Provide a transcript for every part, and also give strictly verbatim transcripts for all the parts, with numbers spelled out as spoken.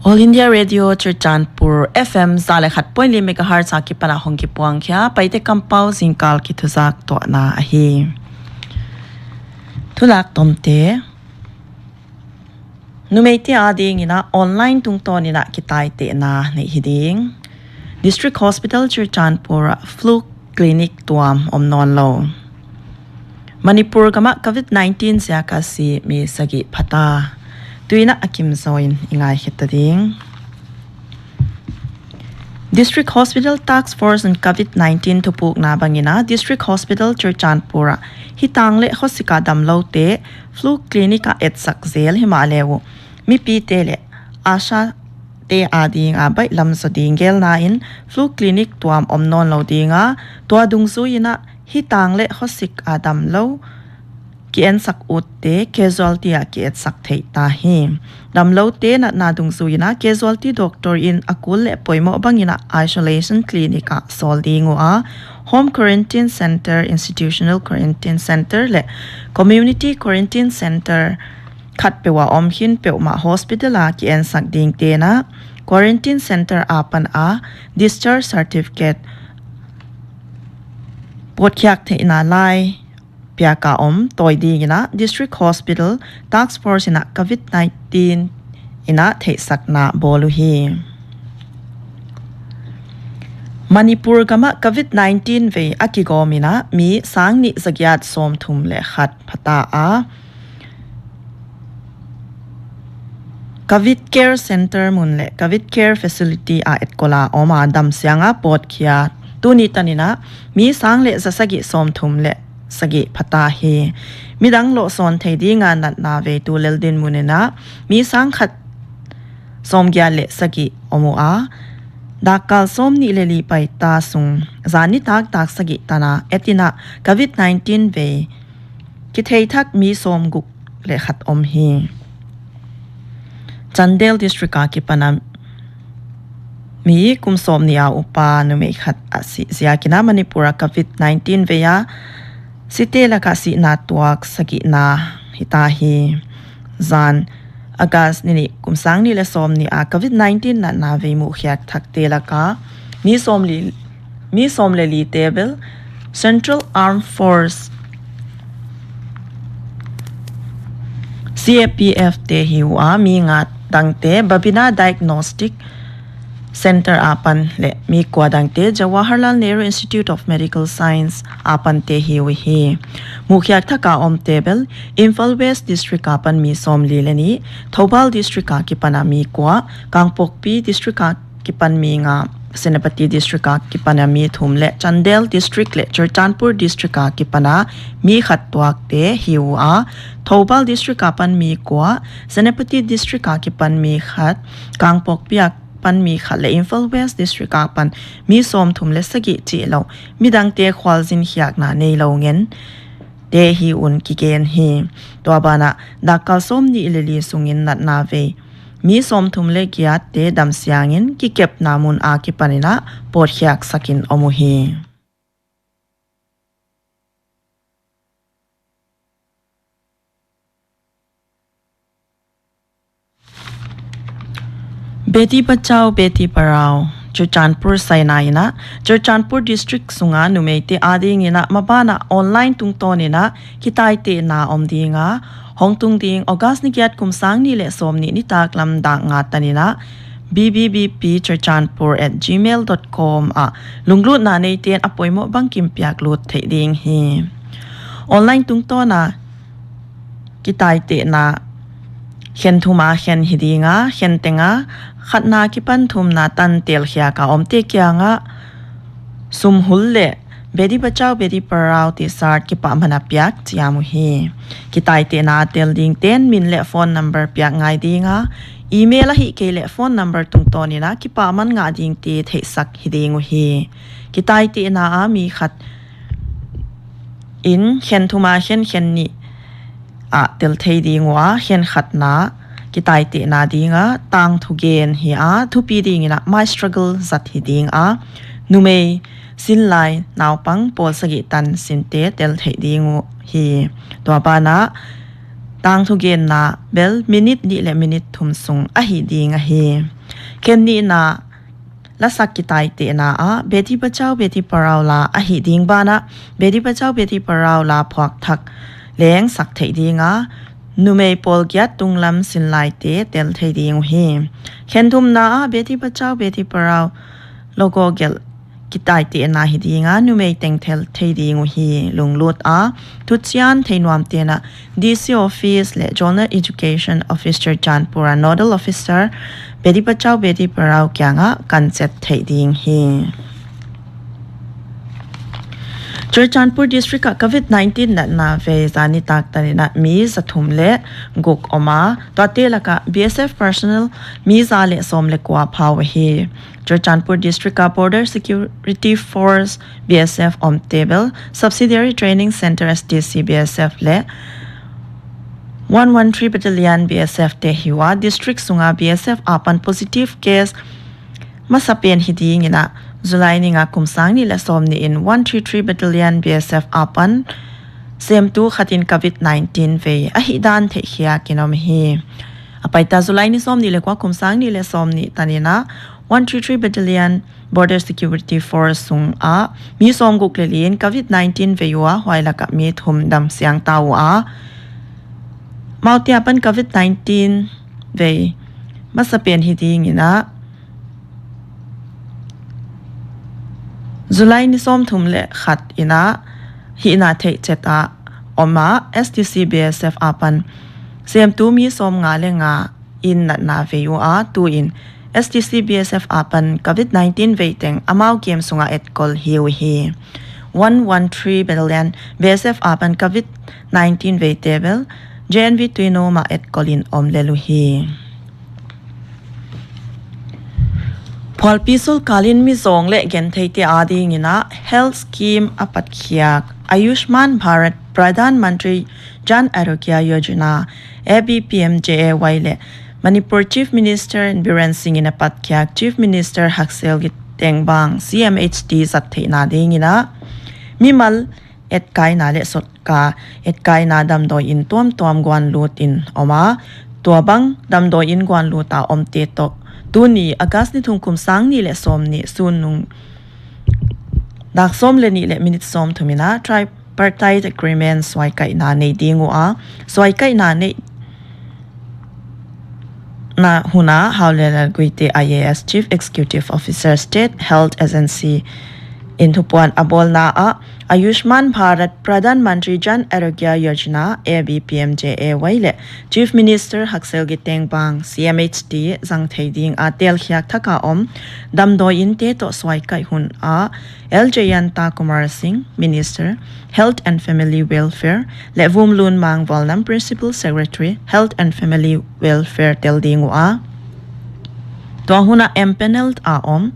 All India Radio Churachandpur F M za leh khat point li megahertz a kipan a hong kipuang khia Paite kampau zingkal kithuzak tuahna ahi. Thulak tomte. Numeite adingin a online tungtawn in a kitaitehna nei hi ding. District Hospital Churachandpur ah flu clinic tuam om nawnlou. Manipur gam ah covid nineteen ziak a si mi sagih pha ta. Tuin a kimzaw in i ngaikhe ta ding. District Hospital Task Force in covid nineteen thupukna bangin a District Hospital Churachandpur ah hitang leh khosik a damloute flu clinic a etsak zel himahleh uh mipite leh ASHA te ading a baihlam zaw ding gelna in flu clinic tuam om nawnlou ding a, tua dungzui in a hitang leh khosik a damlou ki-ensak utte casualty a ki-etsak theih ta hi. Damloute natna dungzui in a casualty doctor in a kul leh poimoh bangin a isolation clinic ah sawl ding ua, home quarantine center, institutional quarantine center leh community quarantine center khatpeuh a om khin peuhmah hospital a ki-ensak dingte'n a quarantine center apan a discharge certificate pawtkhiak theihna lai piak a om tawi dingin a District Hospital Task Force in a covid nineteen in a theihsakna bawl uhi. Manipur gam ah covid nineteen vei a kigawm in a mi sang nih zagiat sawmthum leh khat pha ta a, covid care center mun leh covid care facility a etkol a om a damsiang a pawtkhiak tuni tan in a mi sang leh za sagih sawmthum leh sagih pha ta hi. Midang lohsawn thei ding a natna vei tu lel dinmun in a mi sang khat sawmgiat leh sagih om ua, dakkal sawmnih leh li paita sung zan nitak dak sagih tan a et in a covid nineteen vei kithei thak mi sawmguk leh khat om hi. Chandel District a kipan a mi kum sawmnih a upa numei khat a sih ziakin a Manipur a covid nineteen vei a site lak a sihna tuak sagihna hita hi. Zan August ni nih kum sang nih leh sawmnih a covid nineteen natna vei muhkhiak thakte lak a mi sawmli mi sawm leh lite bel Central Armed Force, C A P F te hi ua, mi nga dangte Babina Diagnostic Center apan leh mi kua dangte Jawaharlal Nehru Institute of Medical Science apan te hi uhi. Muhkhiak thak a omte bel Imphal West District apan mi sawmli leh nih, Thoubal District a kipan a mi kua, Kangpokpi District a kipan mi nga, Senapati District a kipan a mi thum leh Chandel District leh Churachandpur District a kipan a mi khat tuakte hi ua, Thoubal District apan mi kua, Senapati District a kipan mi khat, Kangpokpi apan mi khat leh Imphal West District apan mi sawmthum leh sagih chih lou midangte khualzin khiakna neilou ngen te hi un kigen hi. Tua ban ah dakkal sawmnih leh li sungin natna vei mi sawmthum leh giatte damsiangin kikepna mun a kipan in a pawtkhiak sakin om uhi. Beti Bachao Beti Padhao Churachandpur saina in a Churachandpur District sunga numeite adingin a maban a online tungtawn in a kitaitehna om ding a, hongtung ding August ni giat kum sang nih leh sawmnih nitaklam dak nga tan in a B B B P Churachandpur at gmail dot com ah lunglutna neite'n a poimoh bangkim piak lut theih ding hi. Online tungtawn a kitaitehna khen thum a khen hi ding a, khen teng a khatna kipan thumna tan telkhiak a omte kiang ah sum hul leh Beti Bachao Beti Padhao T-shirt kipahman a piak chiam uhi. Kitaitehna tel dingte'n min leh phone number piak ngai ding a, email ahihkeileh phone number tungtawn in a kipahman ngah dingte theihsak hi ding uhi. Kitaitehna a mi khat in khen thum a khen khen nih ah tel thei ding ua, khen khatna kitaitehna ding a tangthu gen hi a, thupi dingin a My Struggle zat hi ding a, numei sinlai naupang pawl sagih tan sinte tel theih ding uhi. Tua ban ah tangthu genna bel minute nih leh minute thum sung ahi ding ahi. Khen nihna, lasak kitaitehna ah Beti Bachao Beti Padhao la ahi ding banah Beti Bachao Beti Padhao la phuak thak leng sak theih ding a, numei pawl giat tunglam sinlaite tel thei ding uhi. Khen thumna ah Beti Bachao Beti Padhao logo gelh kitaitehna hi ding a, numei teng tel thei ding uhi. Lunglut a thuchian theinuamte'n ah D C Office leh Zonal Education Office Churachandpur a Nodal Officer Beti Bachao Beti Padhao kiangah kan chet theih ding hi. Churachandpur District ah COVID nineteen natna vei zan nitak tan in ah mi za thum leh guk om a, tuate lak ah B S F personnel mi za leh sawm leh kua phau ahi. Churachandpur District ah Border Security Force, B S F, omte bel Subsidiary Training Centre, S T C, B S F leh one one three Battalion, B S F te hi ua. District sunga B S F apan positive case masapen hi ding in ah, July ni nga kum sang nih leh sawmnih in one three three Battalion, B S F apan semtu khat in COVID nineteen vei ahihdan theihkhiak in om hi. A paita July ni sawmnih leh kua kum sang nih leh sawmnih tan in ah one three three Battalion Border Security Force sung ah mi sawmguk leh li in COVID nineteen vei ua, huai lak ah mi thum damsiang ta ua. Amaute apan COVID nineteen vei masapen hi ding in ah, July ni sawmthum leh khat in ah hihna theih chet a om a, S T C B S F apan semtu mi sawmnga leh nga in natna vei ua, tuin S T C B S F apan COVID nineteen vei teng amau kem sunga etkol hi uhi. One one three Battalion B S F apan COVID nineteen veite bel J N V Tuinom ah etkol in om lel uhi. Phualpi sorkar in mi zawng leh gentheite ading in ah health scheme a patkhiak Ayushman Bharat Pradhan Mantri Jan Arogya Yojana, A B P M J A Y leh Manipur Chief Minister Biren Singh in a patkhiak Chief Minister Haksel Gyteng Bang, C M H T, zat theihna ding in ah mimal etkaina leh sotka etkaina damdawi in tuamtuam guanlut in om a, tuabang damdawi in guanlut a omte toh tuni August ni thum kum sang nih leh sawmnih sun nung dak sawm leh nih leh minute sawmthum in ah tripartite agreement suaikaihna nei ding ua. Suaikaihna neihna hun ah Haolelal Guite I A S, Chief Executive Officer, State Health Agency in thupuan a bawlna ah Ayushman Bharat Pradhan Mantri Jan Arogya Yojana, A B P M J A Y leh Chief Minister Haksel Gyteng Bang, C M H T, zang thei ding a telkhiak thak a om damdawi inte toh suaikaih hun ah L Jayanta Kumar Singh, Minister, Health and Family Welfare, leh Vumlunmang Volnam, Principal Secretary, Health and Family Welfare, tel ding ua. Tua hun ah empaneled a om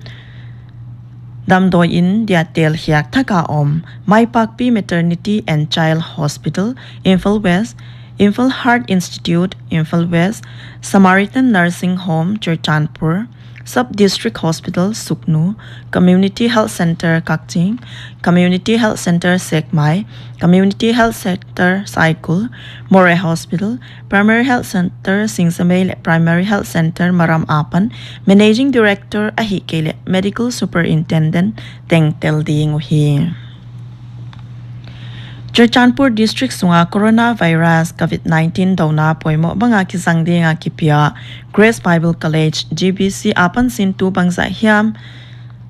damdawi in dia telkhiak thak a om Maipakpi Maternity and Child Hospital, Imphal West, Imphal Heart Institute, Imphal West, Samaritan Nursing Home, Churachandpur, Sub District Hospital, Sugnu, Community Health Centre, Kakching, Community Health Centre, Sekmai, Community Health Centre, Saikul, Moreh Hospital, Primary Health Centre, Singsamei leh Primary Health Centre, Maram apan Managing Director ahihkeileh Medical Superintendent teng tel ding uhi. Churachandpur District sunga coronavirus COVID-nineteen douna poimoh banga kizang dinga kipia Grace Bible College, G B C, apan sintu bangzah hiam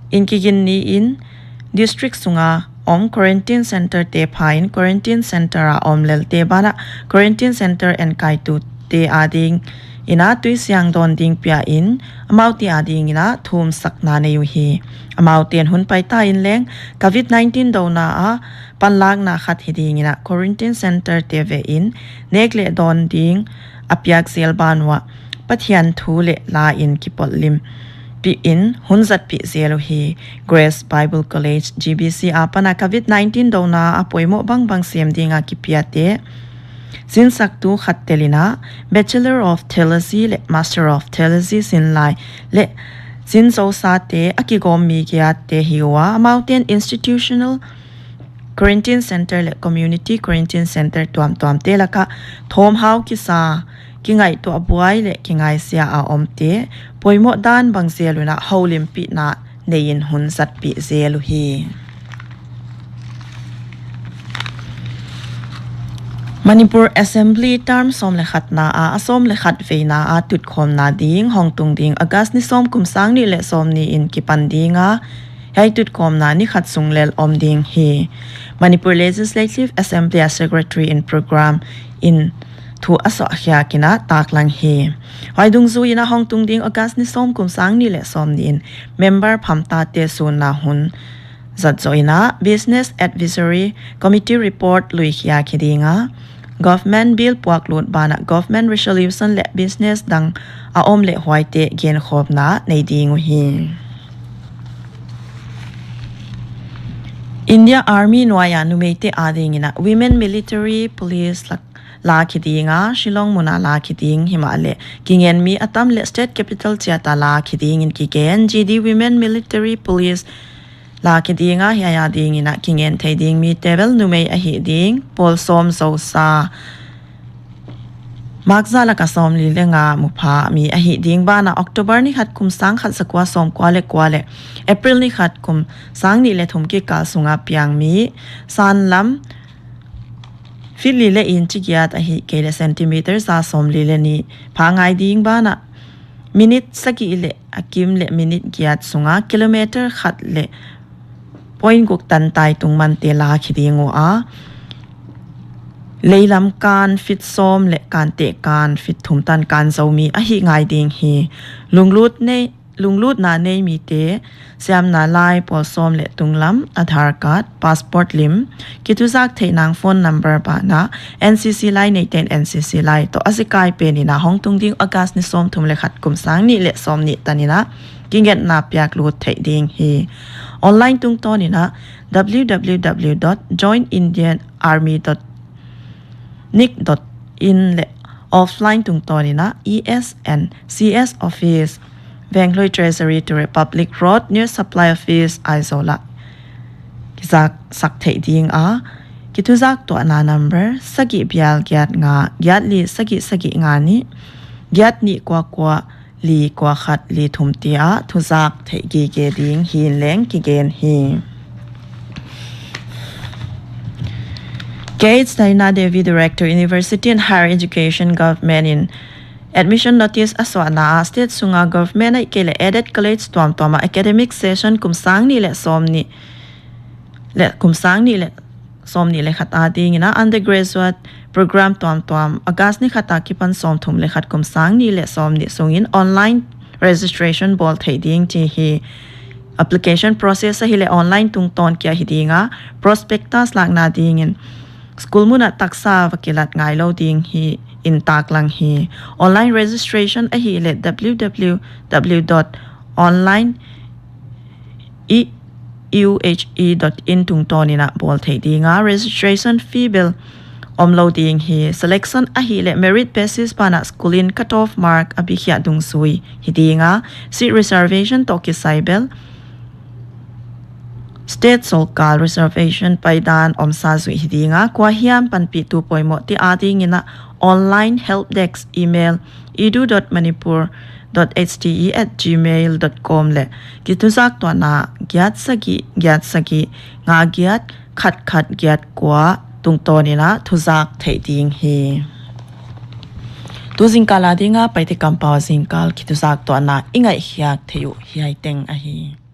in kigin ni in district sunga om quarantine centre te pha in quarantine centre a om lelte banah quarantine centre enkaitu te ading in a tuisiang dawn ding pia in amaute ading in a thumsakna nei uhi. Amaute'n hun paita in leng COVID-nineteen douna a panlakna khat hi ding in a quarantine centre te ve in nek leh dawn ding a piak zel ban uah Pathian thu leh la in kipawlhlim pih in hun zatpih zel uhi. Grace Bible College, G B C apan a COVID-nineteen douna a poimoh bangbang sem dinga kipiate sinsaktu khat tel in a Bachelor of Theology leh Master of Theology sin lai leh sin zousate a kigawm mi giatte hi ua, amaute'n institutional Quarantine Center leh Community Quarantine Center tuamtuamte laka thawmhau kisa, kingaihtuah buai leh kingaisia a omte poimoh dan bang zel un a houlimpihna nei in hun zatpih zel uhi. Manipur Assembly term sawm leh khatna a, a sawm leh khat veina a tutkhawmna ding hongtung ding August ni sawm kum sang nih leh sawmnih in kipan ding a, hiai tutkhawmna ni khat sung lel om ding hi. Manipur Legislative Assembly a Secretary in Program in thu a suah khiak in a taklang hi. Huai dungzui in a hongtung ding August ni sawm kum sang nih leh sawmnih in member phamtate sunna hun zat zoh in a Business Advisory Committee report lui khiak hi ding a, Government Bill puaklut banah Government Resolution leh business dang a om leh huaite genkhawmna nei ding uhi. India Army nuaia numeite ading in a Women Military Police lak lak hi ding a, Shillong mun a lak hi ding himahleh kingen mi a tam leh State Capital chiat a lak hi ding in kigen. G D Women Military Police lak hi ding a, hiai ading in a kingen thei ding mite bel numei ahih ding pawl sawm zousa, mark za laka sawmli leh nga mupha mi ahih ding banah October ni khat kum sang khat za kua sawmkua leh kua leh April ni khat kum sang nih leh thum kikal sunga piang mi, sanlam feet li leh inch giat ahihkeileh centimeter za sawmli leh nih pha ngai ding banah minute sagih leh a kim leh minute giat sunga kilometer khat leh point guk tan tai tung mante lak hi ding ua, leilam kan feet sawm leh kanteh kan feet thum tan kan zou mi ahih ngai ding hi. Lunglut nei, lunglutna nei mite siamna lai pawl sawm leh tunglam, Aadhaar card, passport lim, kithuzak theih nang phone number banah N C C lai neite'n N C C lai toh a zekai pen in a hongtung ding August ni sawmthum leh khat kum sang nih leh sawmnih tan in a kingetna piaklut theih ding hi. Online tungtawn in a W W W dot join Indian Army dot nic dot in leh offline tungtawn in a E S and C S Office, Venghlui Treasury to Republic Road near Supply Office, Aizawl ah kizak sak theih ding a, kithuzak tuahna number sagih bial giat nga giat li sagih sagih nga nih giat nih kua kua li kua khat li thum te ah thuzak theih gige ding hi'n leng kigen hi. K H Daina Devi, Director, University and Higher Education, Government in admission notice a suahna ah state sunga government ahihkeileh aided college tuamtuam ah academic session kum sang nih leh sawmnih leh kum sang nih leh sawmnih leh khat ading in a undergraduate program tuamtuam August ni khat akipan sawmthum leh khat kum sang nih leh sawmnih sungin online registration bawl theih ding chi hi. Application process ahihleh online tungtawn kia hi ding a, prospectus lakna dingin school mun ah taksa va kilat ngailou ding hi in taklang hi. Online registration ahihleh W W W dot online E U H E dot in tungtawn in a bawl theih ding a, registration fee bel omlou ding hi. Selection ahihleh merit basis banah school in cut off mark a bikhiah dungzui hi ding a, seat reservation toh kisai bel state sorkar reservation paidan omsa zuih hi ding a, kuahiam panpihtu poimoh te ading in a online help desk email edu dot manipur dot H T E at gmail dot com leh kithuzak tuahna giat sagih giat sagih nga giat khat khat giat kua tungtawn in a thuzak theih ding hi. Tu zingkal ading a Paite kampau zingkal kithuzak tuahna i ngaihkhiak theih uh hiai teng ahi.